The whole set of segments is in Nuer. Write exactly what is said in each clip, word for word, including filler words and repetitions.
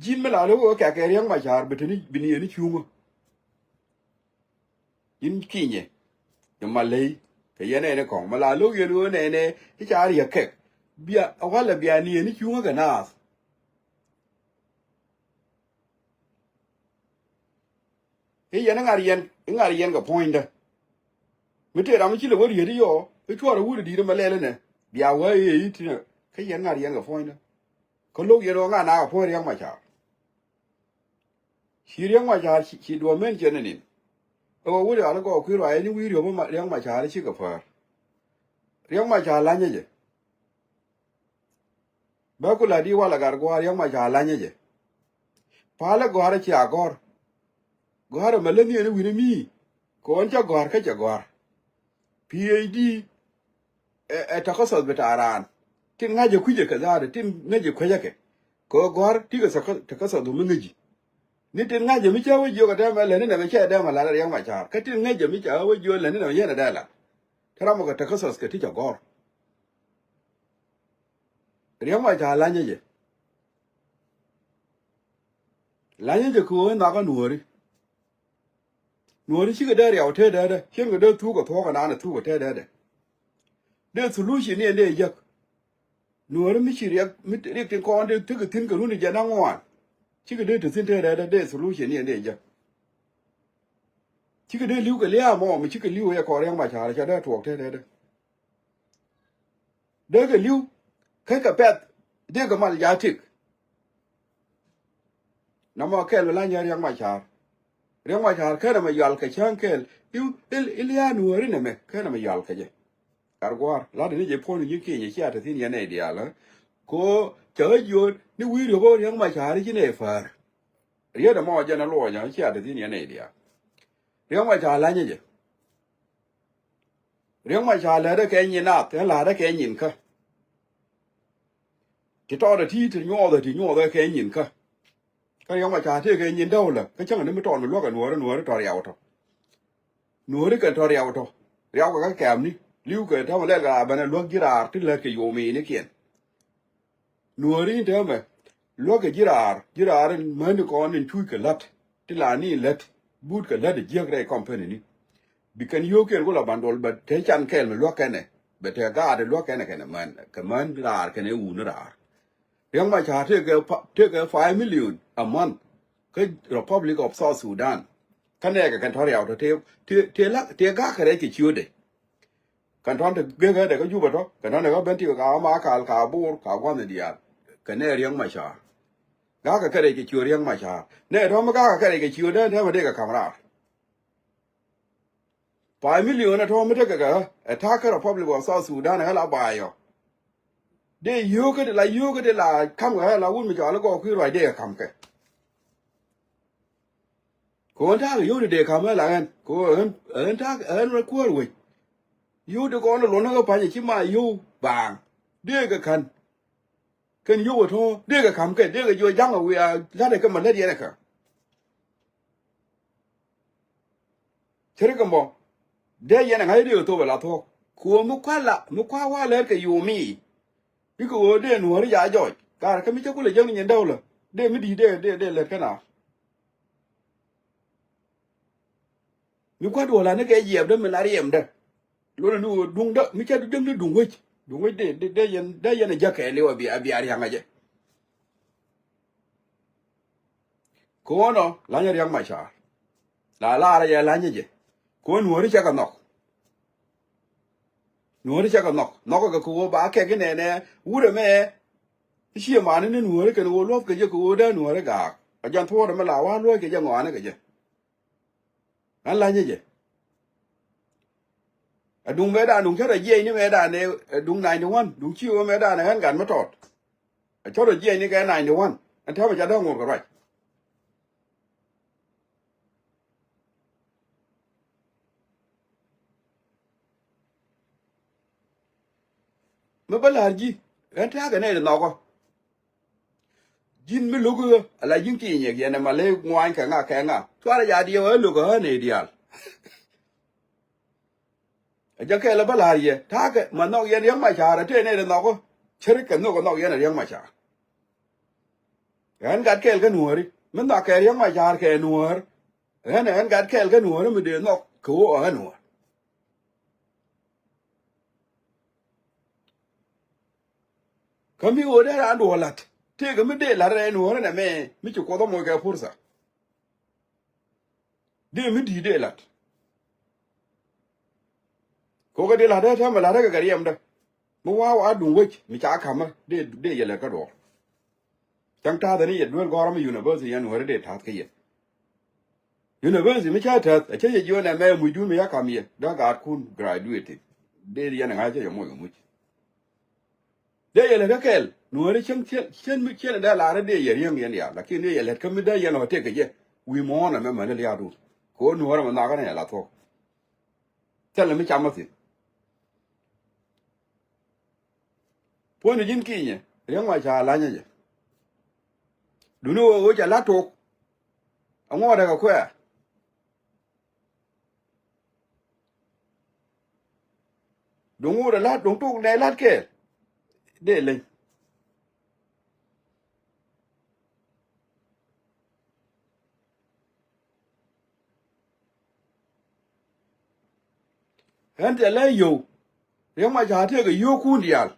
Ji̱n mi la lo̱k ɣöö kɛkɛ Riɛk Macar bi te ni, bi ni yɛn ni cuŋä. Ji̱n kinyɛ. Jɛ ma ley kɛ yɛn ɛn kɔŋ mi la lo̱k yɛn ɣöö nɛnɛ i̱ ca riɛk kɛk. Bia walɛ bia ni yɛn ni cuŋä kɛ naath. I̱ yɛn i̱ ŋa̱r yɛn, i̱ ŋa̱r yɛn kɛ puɔ̱nydä. Mi tëë ram mi ci lɛ wä riet i̱ yɔ i̱ cuɔr i̱ wut i̱ di̱i̱t ɛmɛ lɛl inɛ bia wä i̱ i̱ tinɛ. Kä yɛn ŋa̱r yɛn kɛ puɔ̱nydä. Kä lo̱k yɛn ɣöö ŋa̱ nakä puɔ̱ny Riɛk Macar. Ci Riɛk Macar ci, ci duɔ̱ɔ̱p men cɛ ni nin. Ɛ wä wut i̱ ɣal i̱ gɔɔk kui̱ ruac ni wi̱i̱ riöp i̱ Riɛk Macar i̱ cikɛ päär. Riɛk Macar la̱nyä jɛ. Bä ku la̱t i̱ walɛ gat gua̱a̱r Riɛk Macar la̱nyä jɛ. Palä gɔ̱a̱rä cia gɔ̱r. Gɔ̱a̱rä mɛ lätni ɛn i̱ wi̱n i̱ mi. Kɛ ɣän cä gɔ̱a̱r kä cɛ gɔ̱a̱r. P H D ɛ, ɛ takasuth bi ta̱a̱ raan. Tin ŋa̱cä kui̱cä kɛ dhaat tin ŋäcä kuecä kɛ. Kɛ ɣöö gɔ̱a̱r tikɛ takasuth mi ŋäci. Ni tin ŋa̱cä mi cä wä jiök ɛ dɛmɛ lätni nɛmɛ cɛ dɛmɛ la̱t Riɛk Macar. Kä tin ŋa̱cä mi cä wä jiök lätni nɛmɛ yɛn ɛ dee la̱t. Te ram ɔ kɛ takasuth kɛ ti cɛ gɔ̱r. Riɛk Macar la̱nyä jɛ. La̱nyä jɛ kɛ ɣöö in nhɔakä nuɔ̱ɔ̱ri. Nuɔ̱ɔ̱ri cikɛ dee riaw te dee dee cieŋkɛ dee thuk kɛ thuɔ̱k kɛ naan ɛ thuk kɛ te dee dee. Dee solution ni ɛn dee jäk. Nuɔ̱ɔ̱ri mi ci riɛk mi riɛk tin kɔn dee thikɛ thi̱n kɛ run i̱ jɛ na ŋuan. Cikɛ dee te thi̱n te dee dee dee solution ni ɛn dee jäk. Cikɛ dee li̱w kɛ lia̱a̱ mɔ mi cikɛ li̱w ɛ kɔn Riɛk Macar ca dee tuɔɔk te dee dee. Dee kɛ li̱w kä kɛ pɛth dee kɛ mal ja̱ tik. Nɔmɔ kɛl mi la̱nyä Riɛk Macar. Riɛk Macar kɛnɛ mɛ yual kɛ cäŋ kɛl i̱, i̱, i̱ lia̱a̱ nuɔ̱ɔ̱ri nɛmɛ kɛnɛ mɛ yual kɛ jɛ. Gat gua̱a̱r la̱t ni jɛ puɔ̱n ji̱ kinyɛ cia te thi̱n yɛn nɛy diaal ɛ. Ko cä ɣä jiöt ni wi̱i̱ riöp ɣä Riɛk Macar i̱ ci nɛy päär. Riet ɛmɔ jɛn ɛ luɔ̱ɔ̱nyä cia te thi̱n yɛn nɛy diaal. Riɛk Macar la̱nyä jɛ. Riɛk Macar läätdä kɛ nyin nath ɛn la̱tdä kɛ nyin kä. Ti tɔɔtdä ti ti nyuɔthä ti nyuɔthä kɛ nyin kä. Kä Riɛk Macar tëëkɛ nyin däwlä kä cäŋ ni mi tɔɔt mi luäk ɛ nuɔ̱ɔ̱ri nuɔ̱ɔ̱ri tɔ̱ riaw tɔ̱. Nuɔ̱ɔ̱ri kɛn tɔ̱ riaw tɔ̱. Riaw kɛ kä kɛ̈mni li̱w kɛ täämɛ lɛl kɛ la ben ɛ luäk ji̱ raar ti lät kɛ yominikiɛn. Nuɔ̱ɔ̱ri in täämɛ luäk kɛ ji̱ raar, ji̱ raar in mäni kɔn in cuc kɛ lät ti la ni in lät but kɛ lät ɛ jiäk rɛy company ni. Bi kɛn yio̱o̱kiɛn ku la bandol bɛ te can kɛɛl mi luäk kɛnɛ bɛ te gaat luäk kɛnɛ kɛnɛ män kɛ män raar kɛnɛ wuni raar. Riɛk Macar tëëkɛ pa- tëëkɛ five million a month kä Republic of South Sudan. Kä nɛɛkɛ kɛn tɔ̱ riaw tɔ̱ tëë tëë tëë la tëë ga̱a̱k kɛ rɛc kɛ ciötdɛ. Kɛn tɔ̱n te gekä dɛ kä Jubɛ tɔ̱ kɛn tɔ̱n te kä ben ti kɛ ka ma kal ka Bor ka gua̱nh diaal. Kɛ nɛ Riɛk Macar ga̱a̱k kɛ kɛ rɛc kɛ ciöt Riɛk Macar nɛ tɔ̱ mi ga̱a̱k kɛ rɛc kɛ ciötdɛ tɛmɛ dee kɛ ka̱m raar. Five million ɛ tɔ̱ mi tekɛ kɛ ɛ ta̱a̱ kä Republic of South Sudan ɛ la baayɔ. Dee yio̱o̱kä ti la yio̱o̱kä ti la ka̱m kɛ ɛ la wut mi cɔal i̱ gɔɔk kui̱ ruac dee kɛ ka̱m kɛ. Kɛ ɣän ta̱a̱ kɛ yio̱o̱ ti dee ka̱m ɛ la ɣän kɛ ɣän ɣän ta̱a̱ ɣän rɔ kuäär wec. Yio̱o̱ ti kɔn luɔ̱n kä pa̱ny ɛ ci ma yio̱o̱ baaŋ dee kɛ ka̱n. Kɛn yio̱w ɛ tɔ̱ dee kɛ ka̱m kɛ dee kɛ jiɔ ja̱ŋ ɛ wiaa la̱t ɛ kɛ ma lät yɛn ɛ kɛ. Cä ri kɛ mɔ dee yɛn ɛ ŋa̱c dee kɛ thop ɛ la thuɔ̱k. Kuɔ mi kua la mi kua wa lɛr kɛ yio̱w mi. Bikɛ ɣöö dee nuɔ̱ɔ̱ri ca jɔc kar kä mi cä kulɛ jäŋ ni nyin däwlä dee mi di̱i̱t dee dee dee lɛt kä na. Mi kua̱t duɔ̱ɔ̱r la̱t ni kɛ jiɛɛpdä mi la riɛmdä. Luɔ̱nɛ ni ɣöö duŋdä mi ca duŋdä duŋ wec duŋ wec dee dee yɛn dee yɛn a jäk kɛɛliw a bia a bia ria̱ŋ a jɛ. Ko̱nɔ la̱nyä Riɛk Macar la laarä yɛ la̱nyä jɛ. Ko̱n nuɔ̱ɔ̱ri cɛ kɛ nhɔk. Nuɔ̱ɔ̱ri cɛ kɛ nhɔk nhɔk kɛ kɛ ɣöö ba kɛk inɛnɛ wurɛ mɛ. I̱ ciɛ mani ni nuɔ̱ɔ̱ri kɛn ɣöö luɔ̱p kɛ jɛ kɛ ɣöö dee nuɔ̱ɔ̱ri gaak a jɛn thuɔ̱ɔ̱rɛ mi la wa̱a̱ luɔ̱c kɛ jɛ ŋɔaani kɛ jɛ. Ɣän la̱nyä jɛ. Ɛ duŋ mëëdan duŋ cä rɔ jiɛc ni mëëdan ɛ duŋ ninety one duŋ ci ɣöö mëëdan ɛ ɣän gat mi tɔɔt. Ɛ cä rɔ jiɛc ni kɛ ninety one ɛn täämɛ ca däk ŋot kɛ ruac. Mi bä la̱r ji̱ ɣän tääkɛ nɛy ti nhɔkä. Ji̱n mi lo̱k ɣä ala ji̱n ki̱i̱ nyɛk yɛn ɛmɛ ley ŋuany kɛ ŋa kɛ ŋa cuarɛ ca diɛw ɣä lo̱k ɣä nɛy diaal. Ɛ jɛ kɛɛl ɛ bä la̱r yɛ ta̱a̱kɛ ma nhɔk yɛn Riɛk Macar ɛ tëë nɛy ti nhɔkä. Cärikɛ nhök ɛ nhɔk yɛn ɛ Riɛk Macar. Ɣän gat kɛɛl kä nuääri mi nhɔakɛ Riɛk Macar kɛ nuäär. Ɣän ɣän gat kɛɛl kä nuääri mi dee nhɔk kɛ ɣöö ɣän nuäär. Kä mi ɣöö dee raan duɔ̱ɔ̱r la̱t tëëkɛ mi dee la̱t rɛy nuääri nɛmɛ mi ci Kuoth ɛ moc kɛ purtha. Dee mi di̱i̱t dee la̱t. Kokɛ dee la̱t dee täämɛ la̱t dee kɛ kɛ riɛmdä. Mi wa̱a̱ wa̱a̱ duŋ wec mi ca ka̱mä dee dee yɛ lät kä duɔ̱ɔ̱r. Cäŋ ta̱a̱th ni yɛ duel gɔ̱rä mi university yɛn nuääri dee ta̱a̱th kä yɛ. University mi cä täth a cä yɛ jiɔn ɛmɛ mucdun mi ya kam yɛ dee gaatkun graduate. Dee yɛn ŋa̱c cä yɛ moc kɛ muc. Dee yɛ lät kä kɛl nuääri cäŋ cien cien mi cien dee la̱r dee yɛ riäŋ yɛn ya lakin dee yɛ lät kä mi dee yɛn ɔ tëk kɛ jɛ. Wi̱i̱ muɔ̱ɔ̱n ɛmɛ mäni lia̱a̱du. Kɛ ɣöö nuäärä mi nhɔakä ni ɛ la thuɔ̱k. Thilɛ mi camä thi̱n. Puɔ̱nydu ji̱n kinyɛ Riɛk Macar lanyä jɛ. Duŋni ɣöö ɣöö cɛ la̱t tok. Aŋuɔɔdɛ kɛ kuɛɛr. Duŋ ɣöö dee la̱t duŋ tok nɛ la̱t kɛɛl. Dee leny. Ɣän thilɛ yio̱w Riɛk Macar tëëkɛ yio̱o̱kun diaal.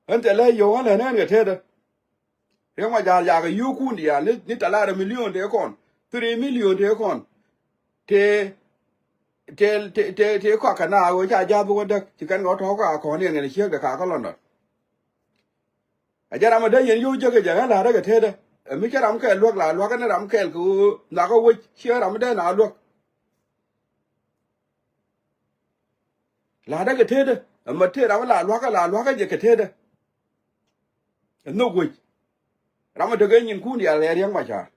Ɣän thilɛ yio̱w ɣän lät ni ɣän kɛ tetdä. Riɛk Macar yakɛ yio̱o̱kun diaal ni, ni talata million tëë kɔn, three million tëë kɔn. Tëë tëë tëë tëë kɔakɛ na ɣöö ca ja̱th bä wä däk ci kɛn kɛ wä tɔ̱ɔ̱k ka kɔn yɛn kɛn ciekdɛ kakä London. A jɛ ram a dee yɛn yio̱w jäkä jɛ ɣän la̱rä kɛ tetdä. Ɛ mi cä ram kɛl luäk la luäk ni ram kɛl kɛ ɣöö nhɔakä wec ciɛ ram a dee na luäk. La̱rä kɛ tetdä ɛmɛ tëë ram la luäkä la luäkä jɛ kɛ tetdä. Ɛ nhök wec ram a tekɛ nyinkun diaal ɛ Riɛk Macar.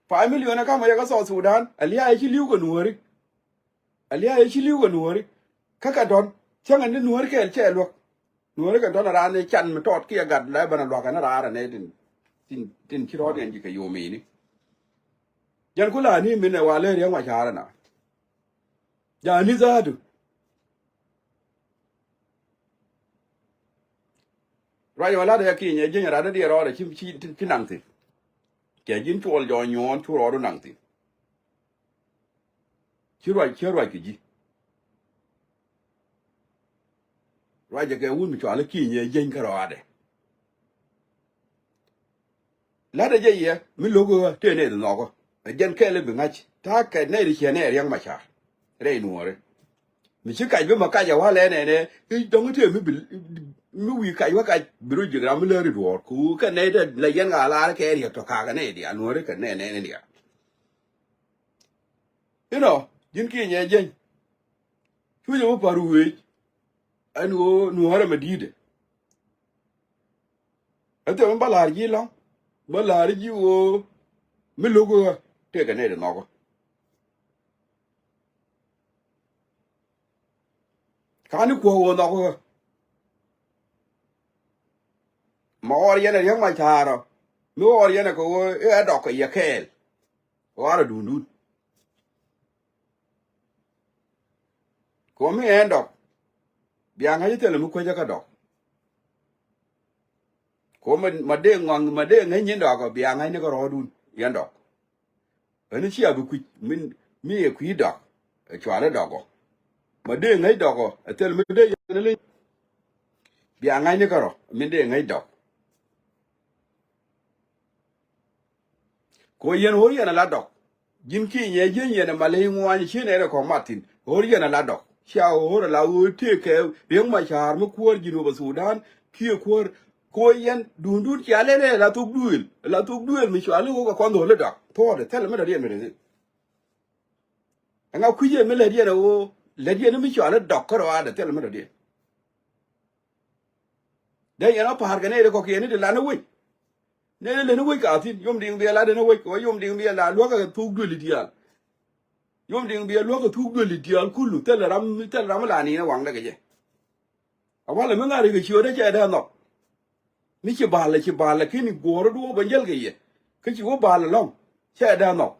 Five million ɛ kamɛ yɛ kä South Sudan a lia̱a̱ yɛ ci li̱w kɛ nuääri. A lia̱a̱ yɛ ci li̱w kɛ nuääri. Kä kɛ dɔ̱n cäŋɛ ni nuääri kɛɛl cɛ luäk. Nuääri kɛ dɔ̱n a raan ɛ can mi tɔɔt kiɛ gat la ɛ ben a luäk ɛn a raar ɛn ɛ tin tin tin ci rɔɔd ɛn ji̱ kɛ yomini. Jɛn ku la ni min ɛ wa lɛ Riɛk Macar ɛna. Ja ni dhaatu. Ruac ɣän la̱t ɛ kinyɛ ji̱n ɛ rat dee rɔɔdɛ ci ci ci naŋ thi̱n. Cɛ ji̱n cuɔl jɔɔny nyuɔ̱ɔ̱n cu rɔɔdu naŋ thi̱n. Ci ruac ci ruac kɛ ji̱. Ruacɛ kɛ wun mi cual i̱ kinyɛ jieny kä rɔaadɛ. La̱tdɛ jɛ yɛ mi lo̱k ɣä tëë nɛy nhɔkä. Ɛ jɛn kɛɛl i̱ bi ŋa̱c ta̱a̱ kɛ nɛy ti ciɛ nɛy Riɛk Macar rɛy nuɔɔri. Mi ci kac bi ma kac ɛ wa̱lɛ nɛnɛ i̱ dɔ̱ŋ tëë mi bi mi wi̱i̱ kac wä kac bi rɔ ji̱k ram mi lääri duɔ̱ɔ̱r ku kɛ nɛy tɛ la yɛn ɣaa laar kɛ Riɛk tɔ kakä nɛy diaal nuɔɔri kɛ nɛy nɛy diaal. Inɔ ji̱n kinyɛ jieny. Cucä mi pa̱r wec ɛn ɣöö nuɔ̱ɔ̱rä mɛ di̱i̱dɛ. Ɛ thil mi bä la̱r ji̱ lɔ̱ŋ bä la̱r ji̱ ɣöö mi lo̱k ɣä tëëkɛ nɛy ti nhɔkä. Ka̱n i̱ kuɔ̱k ɣöö nhɔkä ɣä. Ma ɣɔr yɛn ɛ Riɛk Macar ɔ mi ɣɔr yɛn ɛ kɛ ɣöö i̱ ɛ dɔk kɛ yɛ kɛɛl. Ɣɔr ɛ duundun. Komi ɛn dɔk bia ŋa̱c thilɛ mi kuecä kä dɔk. Komi ma dee ŋɔaŋ ma dee ŋäc nyin dɔk bia ŋa̱c ni kä rɔɔdun yɛn dɔk. Ɣän cia bi kui̱c min mi ɛ kui̱ dɔk ɛ cuali dɔk ɔ. Ma dee ŋäc dɔk ɔ ɛ thil mi dee yɛn leny. Bia ŋa̱c ni kä rɔ min dee ŋäc dɔk. Ko yɛn ɣöö yɛn ala dɔk. Ji̱n kinyɛ jieny yɛn ɛ mal i̱ ŋuany ci nɛy rɛ kɔk mat thi̱n ɣöö yɛn ala dɔk. Cia ɣöö ala ɣöö tëëkɛ Riɛk Macar mi kuäär Jinubä Sudan kiɛ kuäär. Ko yɛn duundun cia lɛl ɛ la thok duëël la thok duëël mi cɔal i̱ ɣöö kɛ kɔn dho̱l i̱ dɔk thuɔɔdɛ thilɛ mi dɔ̱diɛn mi rɛth i̱. Ɛŋa kui̱c yɛn mi lät yɛn ɛ ɣöö lät yɛn i̱ mi cɔal i̱ dɔk kärɔaadɛ thilɛ mi dɔ̱diɛn. Dee yɛn ɔ pa̱a̱r kɛ nɛy ti kɔ̱kiɛn ni ti lan ni wec. Nɛy ti lät ni wec ka thi̱n yom diŋ biɛ lat ni wec kɛ wä yom diŋ biɛ la luäk kɛ thuk duëli diaal. Yom diŋ biɛ luäk kɛ thuk duëli diaal kulu thilɛ ram thilɛ ram mi la ni̱n ɛ waŋdɛ kɛ jɛ. A walɛ mi ŋa̱r kɛ ciötdä cɛ dee nhɔk. Mi ci ba̱a̱lɛ ci ba̱a̱lɛ kini guɔ̱ɔ̱r duɔ̱ɔ̱p bä jäl kɛ yɛ kä ci wä ba̱a̱lɛ lɔ̱ŋ cɛ dee nhɔk.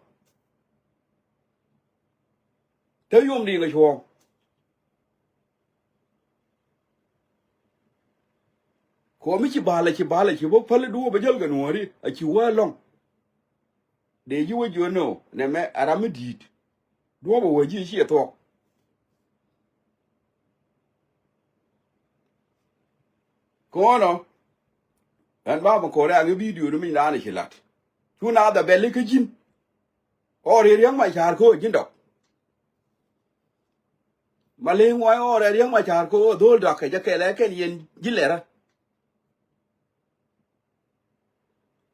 Te yom diŋ kɛ cuɔ̱ɔ̱ŋ. Kɔ mi ci bal a ci bal a ci bä päl duɔ̱ɔ̱p a jäl kɛ nuɔ̱ɔ̱ri a ci wä lɔ̱ŋ. Dee ji̱ wä jiö nɔ nɛ mɛ a ram mi di̱i̱t. Duɔ̱ɔ̱p a wä ji̱ ci ɛ thuɔ̱k. Kɔnɔ ɛn ba mi kɔrɛ aŋi bidio ni mi naan ci lat. Cu na dhɛ bɛli kä ji̱n. Ɣɔr yɛ Riɛk Macar kä ɣöö ji̱n dɔk. Ma li̱ŋ ŋuay ɣɔr yɛ Riɛk Macar kä ɣöö dho̱l dɔk kɛ jɛ kɛlɛ kɛn yɛn ji̱ lɛrä.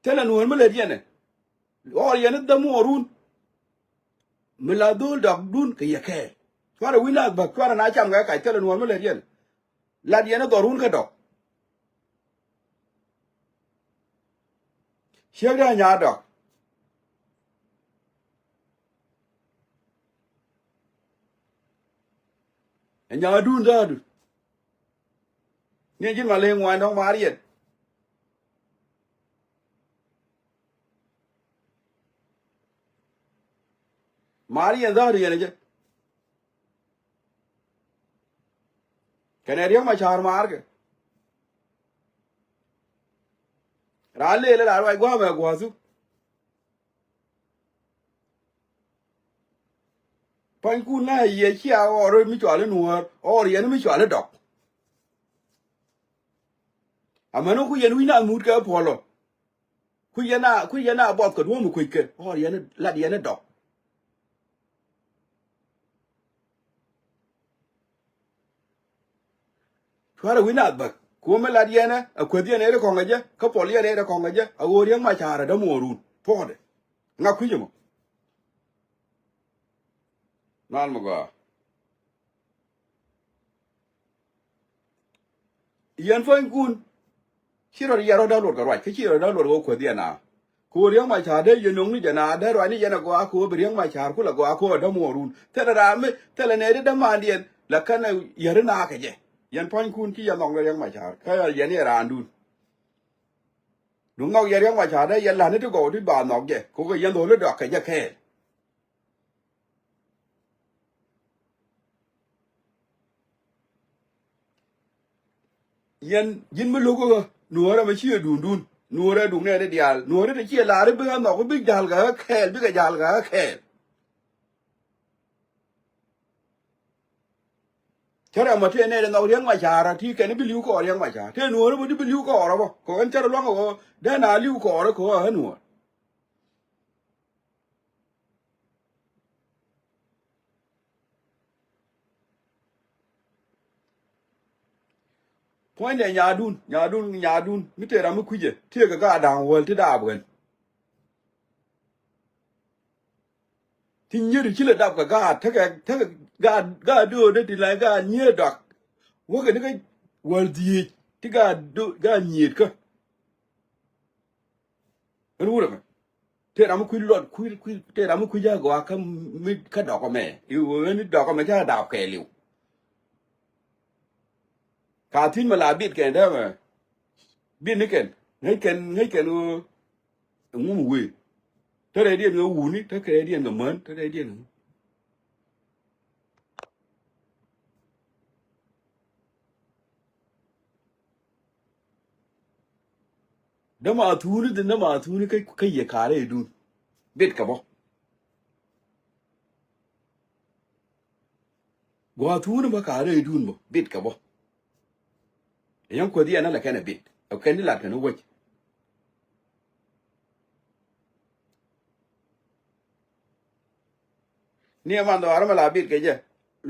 Thilɛ nuɔ̱ɔ̱r mi lät yɛn ɛ ɣɔr yɛn i̱ dhämuɔɔrun. Mi la dho̱l dɔkdun kɛ yɛ kɛɛl. Cuarɛ wi̱n nath bäk cuarɛ na cam kɛ kac thilɛ nuɔ̱ɔ̱r mi lät yɛn. Lat yɛn i̱ dhɔrun kä dɔk. Ciek dee a nyaar dɔk. Ɛ nyaardun dhaadu. Ni ji̱n ma lëë ŋuany dɔ̱ŋ maar yɛn. Maar yɛn dhaadu yɛn ɛ jɛ. Kɛnɛ Riɛk Macar maar kɛ. Raan lëë lɛ la ruac gua̱a̱mɛ gua̱a̱thu. Pua̱nykun na yɛ cia ɣɔr mi cual i̱ nuäär ɣɔr yɛn mi cual i̱ dɔk. Amäni ku yɛn wi̱c na mut kɛ puɔlɔ. Ku yɛn a ku yɛn a buɔth kɛ duɔ̱ɔ̱m i̱ kueckɛ ɣɔr yɛn lat yɛn i̱ dɔk. Cuarɛ wi̱n a bäk kuɔ̱mɛ lat yɛnɛ a kueth yɛn ëë ri kɔŋ a jɛ kä puɔl yɛn ëë ri kɔŋ a jɛ a ɣöö Riɛk Macar a dämuɔɔrun puɔ̱ɔ̱dɛ. Ŋa kui̱c ɛmɔ. Mal mi gɔaa. Yɛn pua̱nykun ci rɔ yɛ rɔ däl luɔt kɛ ruac kä ci rɔ däl luɔt kɛ wä kueth yɛn a. Kɛ ɣöö Riɛk Macar dee yɛ nöŋni jɛ na dee ruacni yɛn a gɔaa kɛ ɣöö bi Riɛk Macar kulɛ gɔaa kɛ ɣöö a dämuɔɔrun thilɛ ram mi thilɛ nɛy ti dämandiɛn la kɛn a yäri naak kɛ jɛ. Yɛn pua̱nykun ci yɛ nhɔk ni Riɛk Macar kä yɛn yɛ raandun. Duŋ nhɔk yɛ Riɛk Macar dee yɛ la̱t ni ti gɔw ti ba nhɔk jɛ kɛ ɣöö yɛn dho̱li dɔak kɛ jɛ kɛɛl. Yɛn ji̱n mi lo̱k ɣä nuɔ̱ɔ̱rä mi ciɛ duundun nuɔ̱ɔ̱rä duŋ nɛɛni diaal nuɔ̱ɔ̱rä ti ciɛ la̱r i̱ bikɛ nhɔk i̱ bik ja̱l kɛ ɣä kɛɛl bikɛ ja̱l kɛ ɣä kɛɛl. Cä rɛm ɔ tëë nɛɛni nhɔk Riɛk Macar ɔ ti kɛn i̱ bi li̱w kɔɔr Riɛk Macar tëë nuɔ̱ɔ̱rä bä ti bi li̱w kɔɔr ɔ bä kɛ ɣän cä rɔ lua̱ŋ ɛ ɣöö dee na li̱w kɔɔr ɛ kɛ ɣä ɣä nuɔ̱ɔ̱r. Puɔ̱nydɛ nyaadun nyaadun nyaadun mi tëë ram mi kui̱cɛ tiëëkɛ gaat da̱a̱ŋ wäl ti daap ɣän. Ti nyiet ci lɛ dap kɛ gaat tekɛ tekɛ gaat gaat döödä ti la gaat nyiet dɔak. Wäkɛ ni kä wäl dhieec ti gaat döö gaat nyiet kä. Ɣän wurɛ mɛ. Tëë ram mi kui̱ luɔt kui̱ kui̱ tëë ram mi kui̱ ja̱ gɔaa kä mi kä dɔk ɛmɛ i̱ ɣöö ɣän i̱ dɔk ɛmɛ ja̱ daap kɛɛliw. Ka thi̱n mɛ la bit kɛn dee mɛ bit ni kɛn ŋäc kɛn ŋäc kɛn ɣöö ɛŋu mi wee. Te rɛydiɛn kɛ wuni te kɛ rɛydiɛn kɛ män te rɛydiɛn kɛ ŋu. Däma thuuni dhin däma thuuni kä kä yɛ ka̱rɛ idun. Bit kɛ bä. Gua thuuni bä ka̱rɛ idun bä bit kɛ bä. Yɛn kuäthi ɛn alɛ kɛn ɛ bit ɛ kɛn di lat kɛn wec. Ni ɛ man dhɔaarä mɛ la bit kɛ jɛ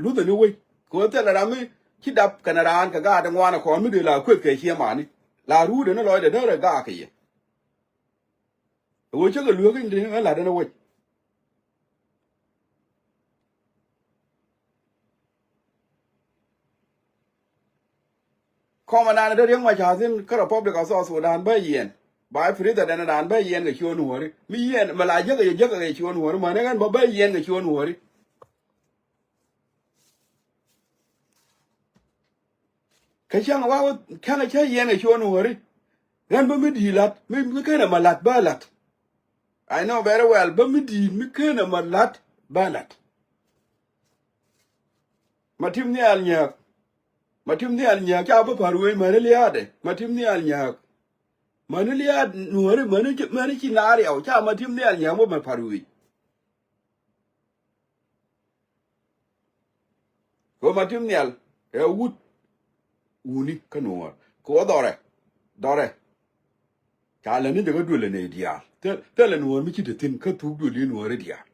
luthɛ ni wec kɛ ɣöö thilɛ ram mi ci dap kɛnɛ raan kɛ gaat ɛ ŋuan ɛ kɔn mi dee la kueth kɛ ciɛ mani la ruudɛ ni lɔcdɛ dee rɛ gaak kɛ yɛ. Ɛ ɣöö cä kɛ lueek in dee ɛ lat ɛn ɛ wec. Kɔmɛ nan dee Riek Machar thin kä Republic of South Sudan bä yiɛn. Ba president dan bä yiɛn kɛ ciöön wäri. Mi yiɛn mɛ la jäkä yɛ jäkä kɛ ciöön wäri mänɛ ɣän bä bä yiɛn kɛ ciöön wäri. Kä cäŋ wa wä cäŋ cä yiɛn kɛ ciöön wäri. Ɣän bä mi di̱i̱ la̱t mi mi kenɛ mɛ la̱t bä la̱t. I know very well bä mi di̱i̱t mi kenɛ mɛ la̱t bä la̱t. Ma tim nhial nyääk. Matim Nhial Nyääk ca bä pa̱r wec mäni lia̱a̱dɛ. Matim Nhial Nyääk. Mäni lia̱a̱d nuɔ̱ɔ̱ri mäni ci, mäni ci naar yau ca Matim Nhial Nyääk bä mɛ pa̱r wec. Kɛ ɣöö Matim Nhial ɛ wut wuni kä nuɔ̱ɔ̱r kɛ ɣöö dhɔrɛ, dhɔrɛ. Ca lɛ ni jɛ kä duël ɛ nɛy diaal. Thil, thilɛ nuɔ̱ɔ̱r mi ci te thi̱n kä thuk duël i̱ nuɔ̱ɔ̱ri diaal.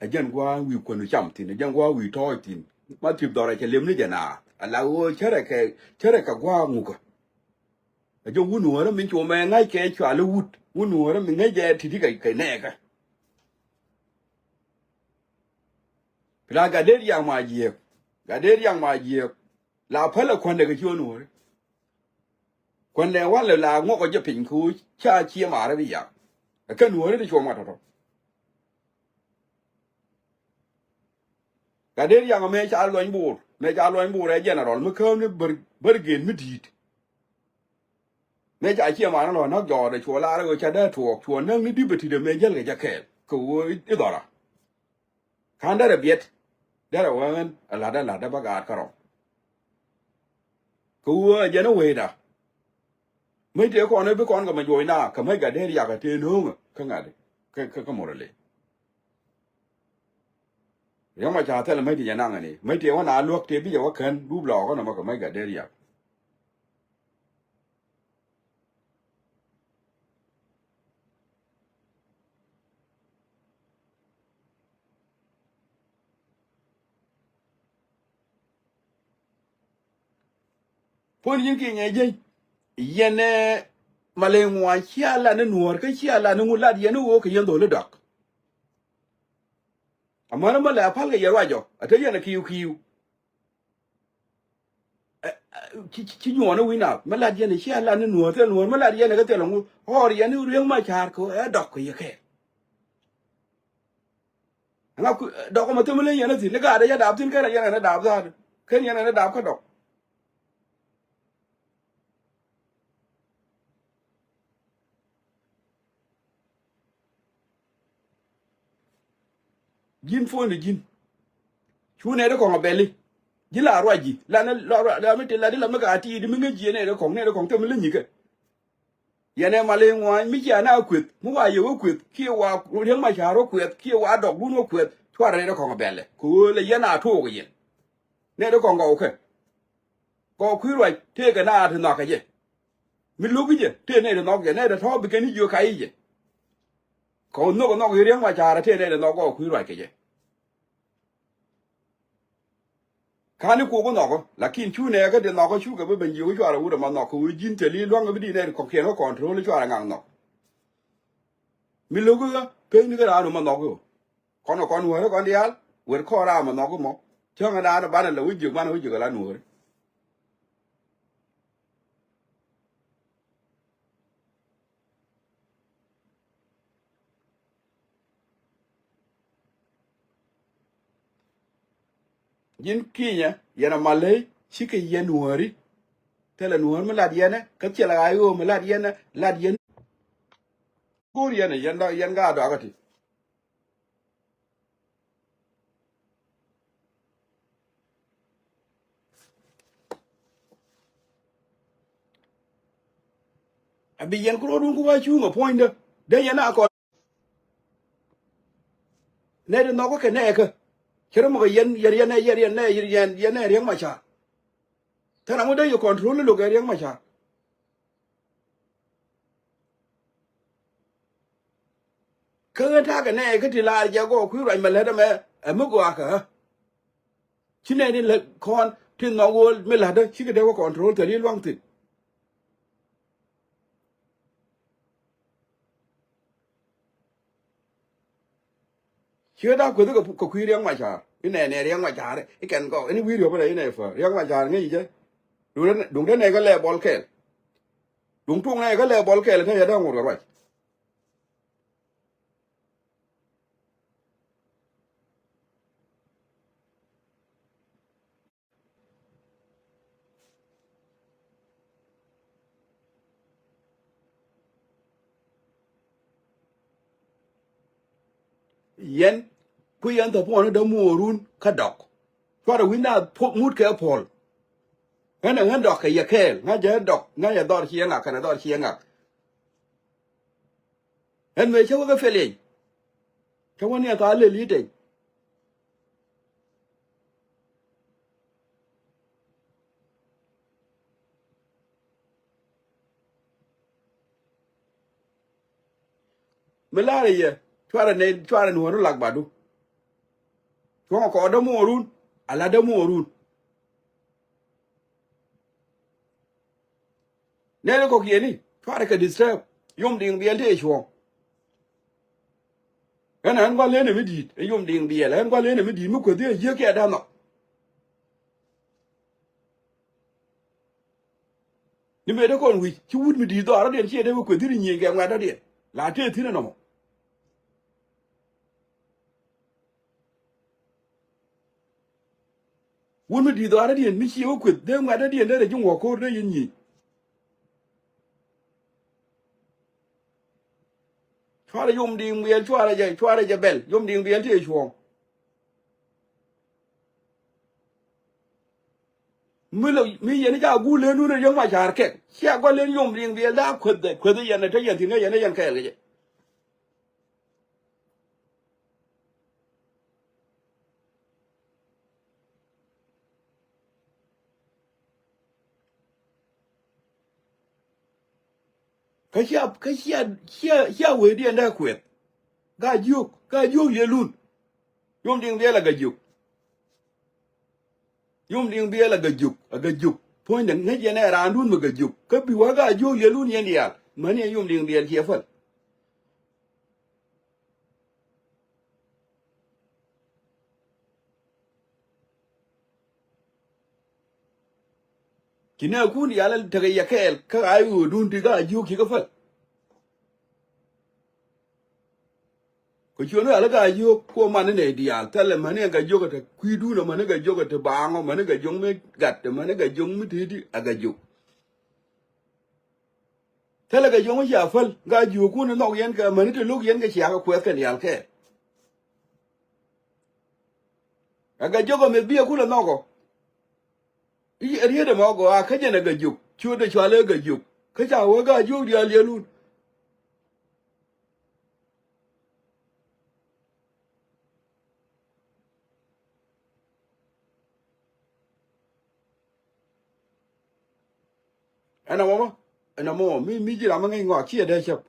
Ɛ jɛn gua̱a̱ wi̱i̱ kuänu cam thi̱n, ɛ jɛn gua̱a̱ wi̱i̱ tɔɔc thi̱n. Ma thi̱p dhɔrɛ cɛ lem ni jɛ naath. Ala ɣöö cärɛ kɛ, cärɛ kɛ gua̱a̱ ŋukä. Ɛ jɛ wun wärä min cuɔ mɛ ŋa̱c kɛ cual i̱ wut. Wun wärä min ŋäc jɛ ti̱ti̱ kɛ, kɛ nɛɛkä. Pila gat dee riaŋ ma jiɛk. Gat dee riaŋ ma jiɛk. La pälɛ kuändɛ kɛ ci wun wärä. Kuändɛ walɛ la ŋuɔkɔ jɛ piny kɛ ɣöö ca ciɛ maarä bi yak. Ɛ kɛn wärä ti cuɔ ma tɔtɔ. Gat dee riaŋ mëë ca luɔny bo̱o̱r, mëë ca luɔny bo̱o̱r ɛ general mi käämni bär, bär gen mi di̱i̱t. Mëë ca ciɛ man lɔ näk jɔɔt ɛ cuɔ lar ɛ ɣöö ca dee tuɔɔk cuɔ näk ni di̱p ɛ ti̱t ɛ mëë jäl kɛ jɛ kɛɛl kɛ ɣöö i̱ dhɔra. Ka̱n derɛ biɛt derɛ wee ɣän ɛ la̱t ɛ la̱t ɛ bä gaat kärɔ̱. Kɛ ɣöö ɛ jɛn ɛ wecda. Mäc tëë kɔn ɛ bi kɔn kɛ mɛ juɔcna kɛ mäc gat dee riakä tëë no̱o̱ŋä kä ŋa̱t kä, kä, kä morale. Riɛk ma ca thɛl mäc ti jɛ naŋ ɛn i̱ mäc tëë wä na luäk tëë bi jɛ wä kän dup lɔɔkä nɔmɔ kɛ mäc gat dee riak. Puɔ̱n nyin kiɛ nyɛ jieny. Yɛn ɛ malɛ ŋuan cia la ni nuɔ̱ɔ̱r kä cia la ni ŋu lat yɛn ni ɣöö kɛ yɛn dho̱l i̱ dɔak. Amäni mɛ lɛ a pal kɛ yɛ ruac ɔ a te yɛn a kiu kiu. Ɛ, ɛ, ci, ci, ci nyuɔɔn a wi̱c naath mɛ lat yɛn a cia lat ni nuɔ̱ɔ̱r thil nuɔ̱ɔ̱r mɛ lat yɛn a kɛ thil a ŋu ɣɔr yɛn ni Riek Machar kɛ ɛ dɔk kɛ yɛ kɛɛl. Ɛŋa ku dɔk mɛ thil mi leny yɛn a thi̱n ni gaat a yɛ dap thi̱n kɛn a yɛn ɛn a dap thaat kɛn yɛn ɛn a dap kä dɔk. Ji̱n puɔ̱nydu ji̱n. Cu nɛy ti kɔ̱ŋ a bɛli. Ji̱ la ruac ji̱ la ni la ruac la mi ti la di la mi ka ti di mi ŋäc ji̱ nɛy ti kɔ̱ŋ nɛy ti kɔ̱ŋ te mi leny kɛ. Yɛn ɛ mal i̱ ŋuany mi cia na kueth mi wa yɛ wä kueth kiɛ wa Riek Machar wä kueth kiɛ wa dɔkdun wä kueth cuarɛ nɛy ti kɔ̱ŋ a bɛlɛ kɛ ɣöö lɛ yɛn a tuɔɔk yɛn. Nɛy ti kɔ̱ŋ gɔw kɛ. Kɔ kui̱ ruac tëëkɛ na a ti nhɔakä jɛ. Mi lo̱k i̱ jɛ tëë nɛy ti nhɔk jɛ nɛy ti tɔ̱ bi kɛn i̱ jiök ka i̱ jɛ. Kɔ nhök nhɔk i̱ Riek Machar tëë nɛy ti nhɔk kɔ kui̱ ruac kɛ jɛ. Ka̱n i̱ kuɔk i̱ nhɔk i̱ lakin cu nɛɛkä ti nhɔk i̱ cukɛ bi ben jiök i̱ cuarɛ wut ɛmɛ nhɔk kɛ ɣöö ji̱n thil i̱ lua̱ŋ i̱ bi di̱t nɛy ti kɔ̱kiɛn kä control i̱ cuarɛ ŋaŋ nhɔk. Mi lo̱k i̱ ɣä pek ni kä raan ɛmɛ nhɔk i̱ ɣöö. Kɔn kɛ kɔn nuääri kɔn diaal wër kɔn ram ɛ nhɔk mɔ. Cäŋ ɛ naan banɛ lɛ wä jiök banɛ wä jiök ɛ la nuääri. Ji̱n kinyɛ yɛn ɛ maley cikɛ yɛn nuääri. Thilɛ nuäär mi lat yɛn ɛ kä thilɛ ɣa̱c ɣöö mi lat yɛn ɛ lat yɛn. Go̱o̱r yɛn ɛ yɛn da yɛn gaa dɔakä ti. A bi yɛn kuro̱o̱dun ku wa cuŋ a puɔ̱nydä dee yɛn a kɔn. Nɛy ti nhɔkä kɛ nɛɛkä cɛ rɔ mɔkɛ yɛn yɛn yɛn yɛn yɛn yɛn yɛn yɛn Riek Machar. Thän a ŋu dee yɛ control ni lo̱k ɛ Riek Machar. Kä ɣän ta̱a̱ kɛ nɛy kä ti laar jɛ gɔɔ kui̱ ruac mɛ lät ɛmɛ ɛ mi gɔaa kɛ ɣä. Ci nɛy ni lät kɔn ti nhɔk ɣöö mi la̱tdä cikɛ dee wä control thil i̱ lua̱ŋ thi̱n. Ci ɣä da̱a̱ kueth kɛ kui̱ Riek Machar i̱ nɛy nɛy Riek Machar i̱ kɛn gɔw ɛn i̱ wi̱i̱ riɔ̱p ɛn i̱ nɛy pär Riek Machar ŋäc i̱ jɛ. Duŋ te nɛy kä lɛ bɔl kɛɛl. Duŋ tuŋ nɛy kä lɛ bɔl kɛɛl kä yɛ da̱a̱ ŋot kɛ ruac. Yɛn ku yɛn thɔpuɔni dämuɔɔrun kä dɔk. Cuarɛ wi̱n na mut kɛ puɔl. Ɣän ɛ ɣän dɔk kɛ yɛ kɛɛl ŋa̱c jɛ dɔk ŋa̱c ɛ dhɔr ciɛ ŋak kɛnɛ dhɔr ciɛ ŋak. Ɛn mëë cä wä kä Pɛliɛny. Cä wä ni ɛ thaal lël i̱ teny. Mi la̱rä yɛ cuarɛ nɛ cuarɛ nuɔ̱ɔ̱r lak badu. Cuɔ̱ŋ kɔɔr dämuɔɔrun ala dämuɔɔrun. Nɛn kɔk yɛni cuarɛ kɛ disturb. Yom diŋ biɛl tëë cuɔ̱ɔ̱ŋ. Ɛn ɛn gua̱l len ɛ mi di̱i̱t ɛ yom diŋ biɛl ɛn gua̱l len ɛ mi di̱i̱t mi kueth dhiee jiäk kiɛ da̱n nhɔk. Ni mëë dee kɔn wi̱c ci wut mi di̱i̱t dhɔaarɔdiɛn ciɛ dee wä kueth dhi̱r nyieny kɛ ŋuɛ̈tdɔdiɛn la tëë thi̱n ɛnɔmɔ. Wun mi di̱i̱t dhɔaarä diɛn mi cie wä kueth dee ŋuɛ̈tdä diɛn dee rɛ ji̱ ŋuɔ̱k ko̱r dee yɛn nyiec. Cuarɛ yom diŋ biɛl cuarɛ jɛ cuarɛ jɛ bɛl yom diŋ biɛl tëë cuɔ̱ɔ̱ŋ. Mi lɔ mi yɛn i̱ ca guul len wun rɛ yäŋ ma ca̱a̱r kɛk cia gua̱l len yom diŋ biɛl da̱a̱ kueth kueth yɛn ɛ te yɛn thi̱n ŋäc yɛn ɛ yɛn kɛɛl kɛ jɛ. Kä cia kä cia cia cia wee diɛn dee kueth. Gaa jiök gaa jiök lielun. Yom diŋ biɛl a gaa jiök. Yom diŋ biɛl a gaa jiök a gaa jiök. Puɔ̱nydɛ ŋäc yɛn ɛ raandun mi gaa jiök kä bi wä gaa jiök lielun yɛn diaal mäni ɛ yom diŋ biɛl ciɛ päl. Ci nɛ kun diaal tekɛ yɛ kɛɛl kä ɣa̱c ɣöödun ti gaa jiök ci kä päl. Kɛ cuɔ̱n ɣa̱l gaa jiök kuɔ man ni nɛy diaal thilɛ mäni ɛ gaa jiök ɛ te kui̱dun ɛ mäni gaa jiök ɛ te baaŋɔ mäni gaa jiök mi gat ɛ mäni gaa jiök mi ti̱ti̱ ɛ gaa jiök. Thilɛ kɛ jiɔŋ cia päl gaa jiöökun nhɔk yɛn kɛ mäni ti lo̱k yɛn kɛ ciakä kuɛth kɛn diaal kɛɛl. Ɛ kɛ jiök ɛ meth biɛ kulɛ nhɔkɔ. I̱ riet ɛmɔ gɔaa kä jɛn ɛ kɛ jiök ciötdɛ cual ɛ kɛ jiök kä ca wä gaa jiök diaal yɛlun. Ɛn a mɔmɔ ɛn a mɔmɔ mi mi ji̱ ram mi ŋäc ŋɔak ciɛ dee cäp.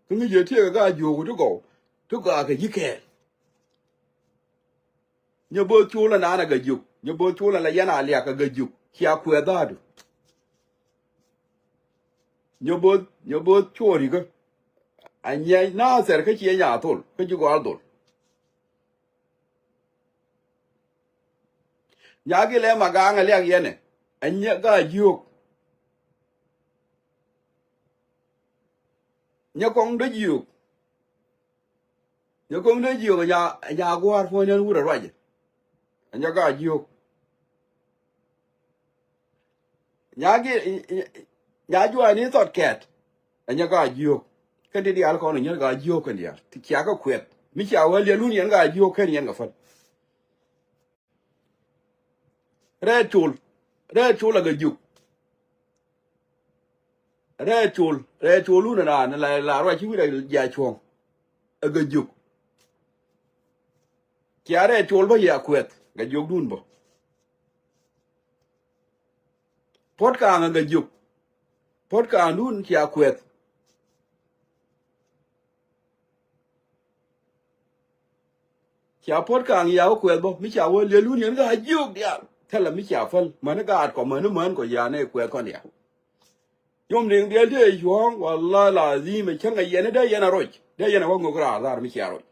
Kä ŋäc yɛ tiɛɛk ɛ gaa jiöök ti gɔw ti gɔaa kɛ ji̱ kɛɛl. Nyɛ bo̱o̱th col ɛ naan ɛ gaa jiök nyɛ bo̱o̱th col ɛ la yɛn a liak ɛ gaa jiök cia kuɛth dhaadu. Nyɛ bo̱o̱th nyɛ bo̱o̱th col rikä. A nyɛ naathɛr kä ciɛ nyaa thol kä ji̱ gɔal dhol. Nyaki lɛ ma gaŋ a liak yɛnɛ. Ɛ nyɛ gaa jiök. Nyɛ kɔŋ dee jiök. Nyɛ kɔŋ dee jiök nya nya gua̱a̱r puɔ̱ny nɛn wut a ruacɛ. Ɛ nyɛ gaa jiök. Nya gi nya juaani thɔt kɛt. Ɛ nyɛ gaa jiök. Kɛn ti diaal kɔn ɛ nyɛ gaa jiök kɛn diaal ti ciakä kuɛth mi cia wä liɛl wun yɛn gaa jiök kɛn yɛn kɛ päl. Rɛɛ col rɛɛ col a gaa jiök. Rɛɛ col rɛɛ col wun ɛ naan la la ruac ci wi̱c a jiac cuɔ̱ŋ. A gaa jiök. Cia rɛɛ col bä yɛ a kuɛth gaa jiökdun bä. Puɔ̱t ka̱a̱ŋ ɛ gaa jiök. Puɔ̱t ka̱a̱ŋdun cia kuɛth. Cia puɔ̱t ka̱a̱ŋ ya wä kuɛth bä mi cia wä liɛl wun yɛn gaa jiök diaal. Thilɛ mi cia päl mäni gaat kɔ mäni män kɔ ya nɛ kuɛth kɔn ya. Yom diŋ diɛl tëë cuɔ̱ɔ̱ŋ wala lazim ɛ cäŋ ɛ yɛn dee yɛn a roc dee yɛn a wä ŋök raar dhar mi cia roc.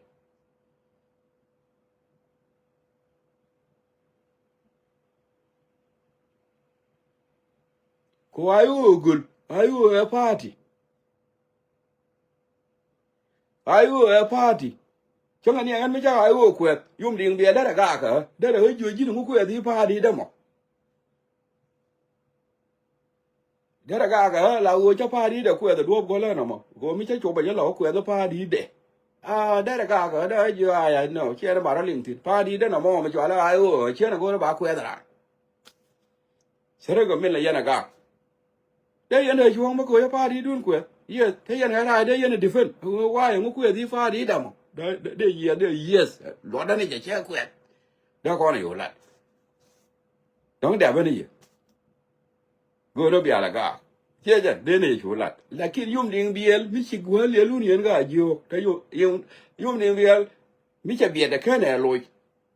Ku a i̱ ɣöö göl a i̱ ɣöö ɛ pa̱a̱ti. A i̱ ɣöö ɛ pa̱a̱ti. Cäŋɛ ni ɛ ɣän mi cak a i̱ ɣöö kuɛth yom diŋ biɛl derɛ gaakä derɛ ɣä jiöc ji̱n ŋu kuɛth i̱ pa̱a̱ti dämɔ. Derɛ gaakä ɣä la ɣöö cä pa̱a̱t i̱dɛ kuɛth ɛ duɔ̱ɔ̱p gɔ̱lä nɔmɔ ɣöö mi cä cop ɛ jɛ la wä kuɛth i̱ pa̱a̱t i̱dɛ. A derɛ gak kä dee jiö a ya nɔ ciɛ ni marɔ liŋ thi̱n pa̱a̱t di̱t dee nɔmɔ mi cɔal a ɣa̱c ɣöö ciɛ ni go̱o̱r ba kuɛth raan. Cä rɛ gɛ min lɛ yɛn a gak. Dee yɛn dee cuɔ̱ŋ mi koc a pa̱a̱t di̱t dun kuɛth. Yes, te yɛn ɣä rac dee yɛn a defend. Wa̱a̱ yɛn ŋu kuɛth i̱ pa̱a̱t di̱t damɔ. Dee, dee, dee yieth, dee yes. Luɔtdä ni jɛ cɛ kuɛth. Dee kɔn a yo̱o̱ lat. Dɔ̱ŋ dɛ̈pä ni yɛ. Go̱o̱r rɔ bial a gaak. Ciɛ jɛ, dee ni yɛ cu lat. Lakin yum diŋ biɛl, mi ci guäär liɛl wun yɛn ka a jiöök. Te yum, yum, yum diŋ biɛl, mi cɛ biɛt ɛ kɛn ɛ loc.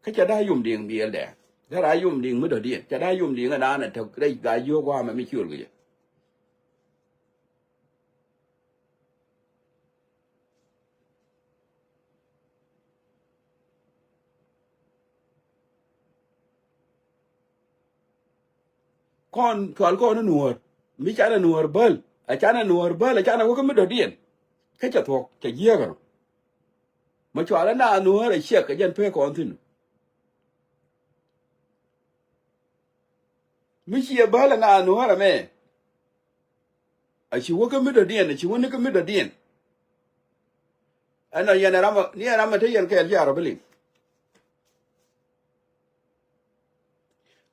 Kä cɛ da̱a̱ yum diŋ biɛl dɛ. Cɛ da̱a̱ yum diŋ mi dɔ̱diɛn. Cɛ da̱a̱ yum diŋ ɛ naan ɛ tök rɛy ka a jiöök gua̱a̱mɛ mi ciöl kɛ jɛ. Kɔn cual kɔn ni nuɔ̱ɔ̱r. Mi canɛ nuɔ̱ɔ̱r bäl. A canɛ nuɔ̱ɔ̱r bäl. A canɛ wä kä mi dɔ̱diɛn. Kä cɛ thuɔ̱k. Cɛ jiääk ɛnɔ. Mi cual ɛ na nuɔ̱ɔ̱r ɛ ciɛk kɛ jɛn pek kɔn thi̱n. Mi ciɛ bäl ɛ na nuɔ̱ɔ̱r ɛmɛ. A ci wä kä mi dɔ̱diɛn, a ci wä ni kä mi dɔ̱diɛn. Ɛn nɔ yɛn ɛ ram, ni ɛ ram ɛ te yɛn kɛɛl ci a rɔ bi liŋ.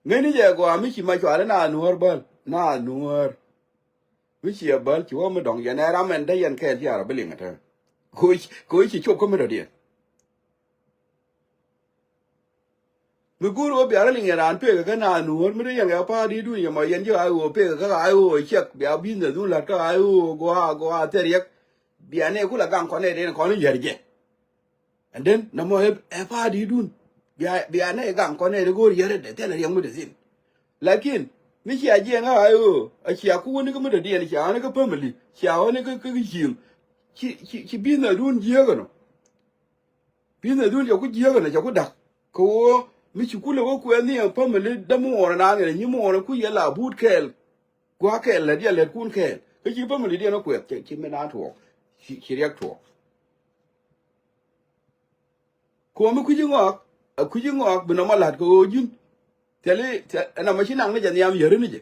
Ŋäcni jɛ gɔaa mi ci ma cuali na nuäär bäl, na nuäär. Mi ci ɛ bäl ci wä mi dɔ̱ŋ yɛn ɛ ram ɛn te yɛn kɛɛl ci a rɔ bi liŋ ɛ te. Koc, koc ci cop kä mi dɔ̱diɛn. Mi go̱o̱r ɣöö bia rɔ liŋ yɛn raan pekɛ kä naath nuɔ̱ɔ̱r mi te yɛn kɛ pa̱a̱r di̱t dun yɛ mɔ yɛn ci ɣaac ɣöö pekɛ kä ɣaac ɣöö ciɛk bia business dun la̱t kä ɣaac ɣöö gɔaa gɔaa thil riɛk. Bia nɛy ku la gaŋ kɔn nɛy den kɔn i̱ yär jɛ. And then nɔmɔ ɛ, ɛ pa̱a̱r di̱t dun. Bia, bia nɛy gaŋ kɔn nɛy den go̱o̱r yär dɛ thil riɛk mi te thi̱n. Lakin mi cia jiɛn ɣaac ɣöö a cia ku wä ni kä mi te diɛn cia wä ni kä family cia wä ni kä, kä, kä cieŋ. Ci, ci, ci business dun jiääk ɛnɔ. Business dun cɛ ku jiääk ɛnɔ cɛ ku da̱k. Kɛ ɣöö mi ci kulɛ wä kuɛth ni ɛn family dämuɔɔr ɛnan kɛnɛ nyimuɔɔr ɛn ku yɛ la but kɛɛl. Gua̱a̱k kɛɛl lät yɛ lät kun kɛɛl. Kä ci family diɛn ɛ kuɛth cɛ ci min a tuɔɔk. Ci, ci riɛk tuɔɔk. Kɛ ɣöö mi kui̱ci ŋɔak, a kui̱ci ŋɔak bi nɔmɔ la̱t kɛ ɣöö ji̱n. Thili, thil, ɛn nɔmɔ ci naŋ ni jɛ nhiam yäri ni jɛ.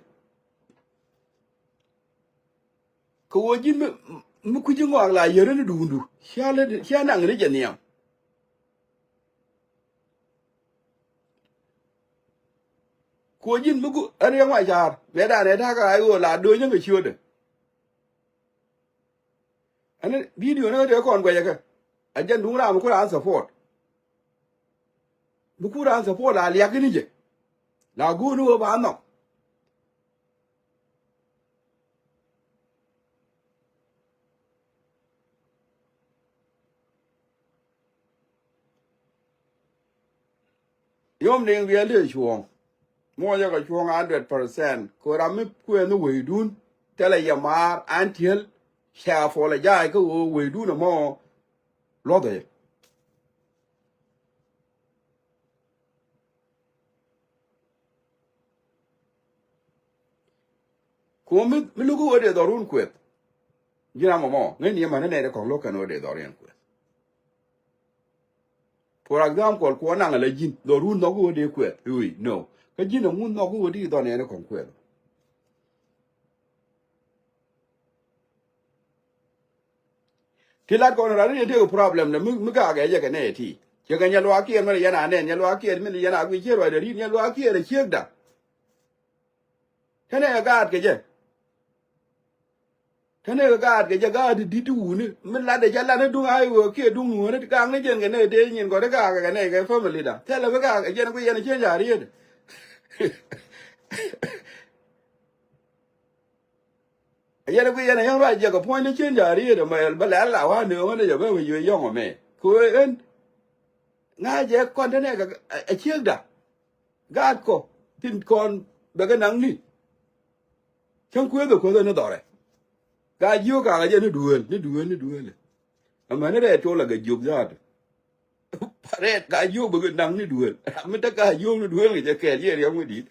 Kɛ ɣöö ji̱n mi, mi kui̱ci ŋɔak la yäri ni duundu. Cia lät, cia naŋ ni jɛ nhiam. Kɛ ɣöö ji̱n mi gu, ɛ riɛk ŋɔac ca̱a̱r. Mëë da̱a̱n ɛ ta̱a̱ kɛ ɣaac ɣöö la do̱ny ni kɛ ciötdɛ. Ɛn video ni ɣä tëë kɔn guɛcɛ kɛ. A jɛn duŋ ram mi ku raan support. Mi ku raan support la liak ni jɛ. La go̱o̱r ni ɣöö ba nhɔk. Yom niŋ riɛl i̱ cuɔ̱ɔ̱ŋ. Muɔcä kɛ cuɔ̱ɔ̱ŋ hundred percent. Kɛ ram mi kuɛn ni weydun. Thilɛ yɛ maar an tiel. Cɛ apologize kä ɣöö weydun ɛmɔ luɔthɛ. Kuɔ̱m mi, mi luk ɣöö dee dhɔrun kueth. Ji̱n ram ɛmɔ ŋäcni ɛmɛ ni nɛy ti kɔ̱ŋ lo̱k kɛn ɣöö dee dhɔr yɛn kueth. For example, kuɔn naŋ ala ji̱n dhɔrun nhɔk ɣöö dee kueth. Ui, no. Kä ji̱n ɛŋu nhɔk ɣöö dee dhɔr yɛn ti kɔ̱ŋ kueth. Ti lat kɔn rat ni tiek problem de mi, mi gak ɛ jɛ kɛ nɛ ti. Cɛ kɛ nyɛ luaak kiɛɛr mi yɛn a nɛn, nyɛ luaak kiɛɛr mi yɛn a gui cier ruacdɛ rit, nyɛ luaak kiɛɛr ɛ ciekda. Tɛnɛ kɛ gaat kɛ jɛ. Tɛnɛ kɛ gaat kɛ jɛ, gaat ti di̱t ti wuni. Mi latdɛ cɛ lat ni duŋ a iwee kiɛ duŋ nuɔ̱ɔ̱ri ti gaak ni jɛn kɛ nɛ tëë nyin kɔn ti gaak kɛ nɛ kɛ family da. Thilɛ bi gaak kɛ jɛn kui̱ yɛn cieŋ ca riet. Yɛn kui̱ yɛn a yɛn ruac jɛ kɛ puɔ̱ny ni cieŋ ca riet ɛmɛ bä lɛl la wa̱a̱ nööŋä ni jɛ bä wec yɔ̱ŋ ɛmɛ. Kɛ ɣöö ɛn ŋa̱cɛ kɔn tɛnɛ kɛ ɛ ciekda. Gaat kɔ tin kɔn bɛ kɛ naŋni. Cäŋ kueeth ɛ kueeth ɛ ni dhɔrɛ. Gaa jiök kakä jɛ ni duëël, ni duëël, ni duëël. Amäni rɛɛ col ɛ kɛ jiök dhaat. Rɛɛ gaa jiök bɛ kɛ naŋ ni duëël. Ram mi te gaa jiök ni duëël kɛ jɛ kɛɛl yɛ riɛm mi di̱i̱t.